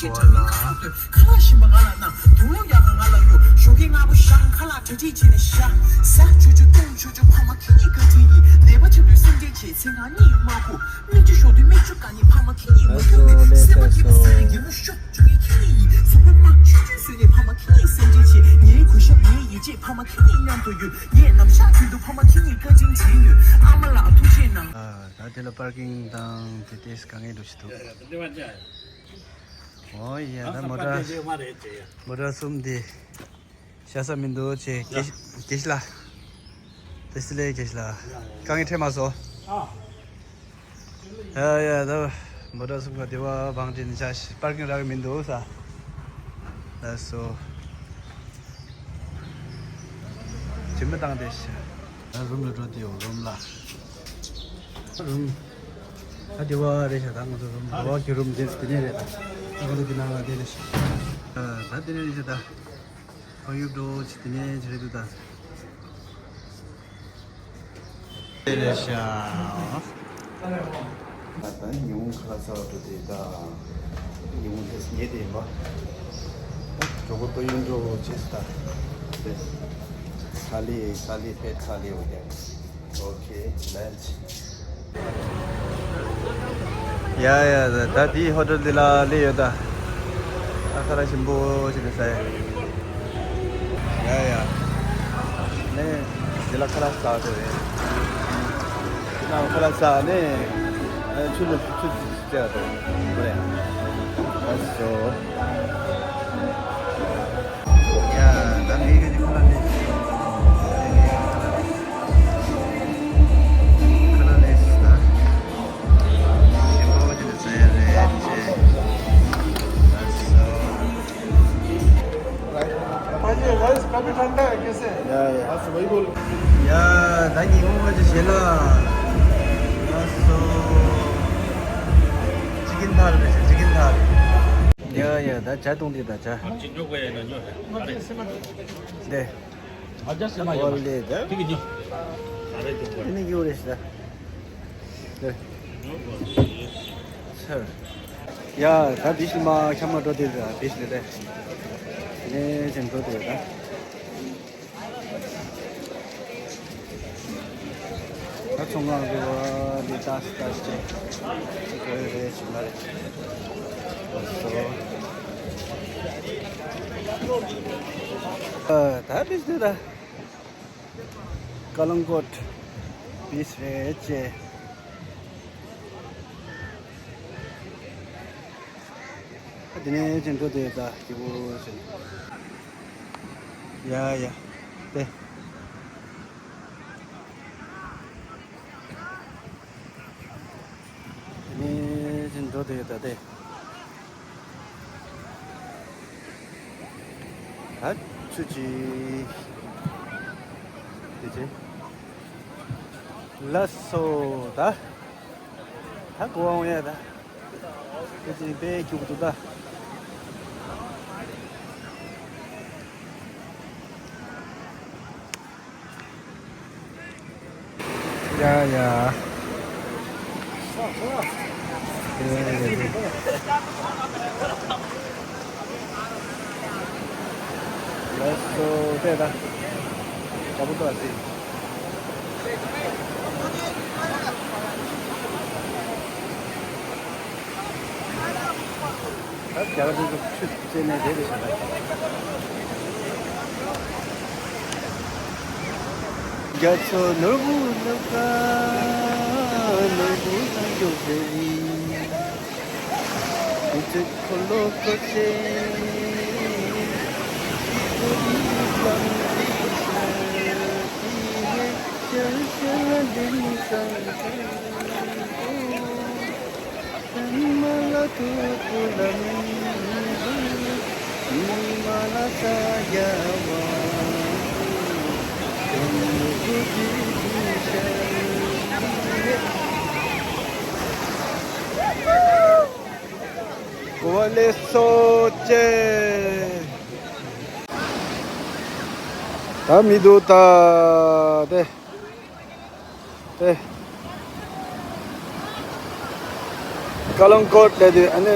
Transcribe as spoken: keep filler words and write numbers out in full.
ཁ་ལག་ཞིམ་པ་ང་ལ་གནང་། དུག་ལོག་ཡག་ག་ང་ལ་གཡོ། ཞོགས་ཀས་སྔ་པོ་ཤང་ཁ་ལག་གྲ་སྒྲིག་བྱས་ནས་བཞག་ཟ་ཆུ་ཆུ་བཏུང་ཆུ་ཆུ་ཕ་མ་ཁྱེད་གཉིས་བཀའ་དྲིན་ཡིན། ལས་པ་ཆབ་ཏུ་སེམས་ཁྲལ་བྱེད་ཚེ་གང་གཉིད་མ་ཁུག་མིག་ཆུ་ཤོར་དུས་མིག་ཆུ་གང་ཉིད་ཕ་མ་ཁྱེད་གཉིས་མ་ཁྱོད་མིན་སེམས་པ་སྐྱིད་པ་ཟེར་ཡག་མོ་ཤོག་ཆུ་ངའི་ཁྱེད་གཉིས་ཡིན་གཟུགས་པོ་དམར་ཆུ་ཆུ་བཟོས་ནས་ཕ་མ་ཁྱེད་གཉིས་སེམས་ཁྲལ་བྱེད། ངའི་གུས་ཞབས་ངའི་ཡིད་ཆེས་ཕ་མ་ཁྱེད་གཉིས་མཉམ་དུ་ཡོད། ངས་ནམ་ཞག་རྒྱུན་དུ་ཕ་མ་ཁྱེད་གཉིས་བཀའ་དྲིན་དྲན་ཡོད། ཨ་མ་ལགས་ཐུགས་རྗེ་གནང་། ཨ། ད་དེ་ལ་པར་ཀིང་དང་དེ་ཏེས་དཀའ་ངལ་འདུག་ཅི་འདུག་ཨོ་ཡ། ད་མོ་ཊ་མོ་ཊ་གསུམ་དེ་བཞག་ས་མི་འདུག་ཅེས་དགེ་བཤེས་ལགས། དེ་སི་ལེ་དགེ་བཤེས་ལགས། དཀའ་ངལ་འཕྲད་མ་སོང་། ཡ་ཡ། ད་མོ་ཊ་གསུམ་ཀ་དེ་བ་བང་ཅིན་ཤ་པར་ཀིང་རག་གི་མི་འདུག་ས། ལགས་སོ། ཇི་མི་བཏང་དེ་ཤ། ད་རུམ་ལ་འགྲོ་དེ་ཡོང་རུམ་ལ། རུམ། ད་དེ་བ་རེད་ཤག་ད་ང་ཚོ་རུམ་འགྲོ་བ་གི་རུམ་དེ་དེ་ནས་རེད་ད། ད་ང་ཚོ་དེ་ནང་ལ་དེ་རེད་ཤག་ད་དེ་ནས་རེད་ཤག་ད། ཕ་ཡུལ་འགྲོ་ཅི་དེ་ནས་ཅི་རེད་འདུག་ད། དེ་རེད་ཤག་ད་ད་ཉི་ཧོང་ཁ་ལག་ཟ་བར་འགྲོ་དེ་ད། ཉི་ཧོང་དེ་ཉེ་དེ་ཡིན་པ། ད་གྲོགས་པོ་ཕ་ཡུལ་འགྲོ་ཅི་ད། དེ། ཁ་ལི་ཁ་ལི་ཕེད་ཁ་ལི་འོ་དེ། ཨོ་ཁེ། ལན་ཆི། ཡ་ཡ། ད་དེའི་ཧོ་ཊེལ་འདི་ལ་སླེབས་ཡོད་ད། ད་ཁ་ལག་ཞིམ་པོ་ཞིག་རེད་ཟེར། ཡ་ཡ། ནས་འདི་ལ་ཁ་ལག་ཟ་འགྲོ་རེད། འདི་ལ་ཁ་ལག་ཟ་ནས་ཆུ་ལ་ཆུ་ཆུ་ཆུ་ཆུ་ཆུ་ཆུ་ཆུ། ཡ། ད་ངའི་ག་ཅིག་ཁ་ལག་ལས། ཁ་ལག་ལས་ད། ཞིམ་པོ་ཅིག་ཟ་ཡ་རེད་ཅེས། ལགས་སོ། भाई, ये राइस काफी ठंडा है, कैसे है? या, या। हाँ, वही बोल। या, ད་ཉིན་མོ་ཅིག་བྱེད་ལ། ལགས་སོ། ཅི་ཀིན་ཐར་རེད་ཅེས། ཅི་ཀིན་ཐར། ཡ་ཡ། ད་ཇ་བཏུང་དེ་ད་ཇ། འདི། ཨོ་ལེ་ད། དེ་ནི་ཡོད་རེད་ཤག་ད། ཚར། ཡ་ད་དེ་ཤི་མ་ཁྱམས་མ་འགྲོ་དེ་ད་དེ་ཤི་ལེ་ད། དེ་ནས་ཅན་འགྲོ་དེ་ད། ད་ཚོང་ཁང་རེད་བ། འདི་ཏག་ཏག་ཅིག་ཅིག་ག་རེ་རེད་ཅིག་མ་རེད། ཨ་ད་དཔེ་འདི་ད་ཀ་ལོང་ཀོཊ་བིཆ་རེད་ཅེ། ཨ་དེ་ནས་ཅན་འགྲོ་དེ་ད་སྐྱིད་པོ་ཅན། ཡ་ཡ། དེ། དེ་ནས་ཅན་འགྲོ་དེ་ད་དེ། ད་ཆུ་ཅི། དེ་ཅི། ལགས་སོ་ད། ད་གོ་བ་འོང་ཡ་ད། དེ་ཅི་དཔེ་སྐྱིད་པོ་འདུག་ད། ཡ་ཡ། ལགས་སོ་དེ་ད། ད་བུ་ཏོ་ཨ་སི། ད་རྒྱ་གར་དུ་ཆུ་རྩེ་ནས་རེད་རེད་ཟེར་ད། རྒྱ་མཚོ་ནོར་བུ་ནུབ་ཀ་ནོར་བུ་ལ་འཇོག་རེད། དུས་ཚོད་འཁོར་ལོ་བསྐོར་ཚེ། ཁོ་བོའི་ལམ་འདི་ཤར་དེ་ནས་ཤར་ཤར་འདི་ནས་སང་སང་། གོ་བ་ལེན་སོང་ཅེ། ད་མི་འདུག་ད་དེ། ཨེ། ཀ་ལོང་ཀོཊ་ལ་དེ་ཨ་ནི།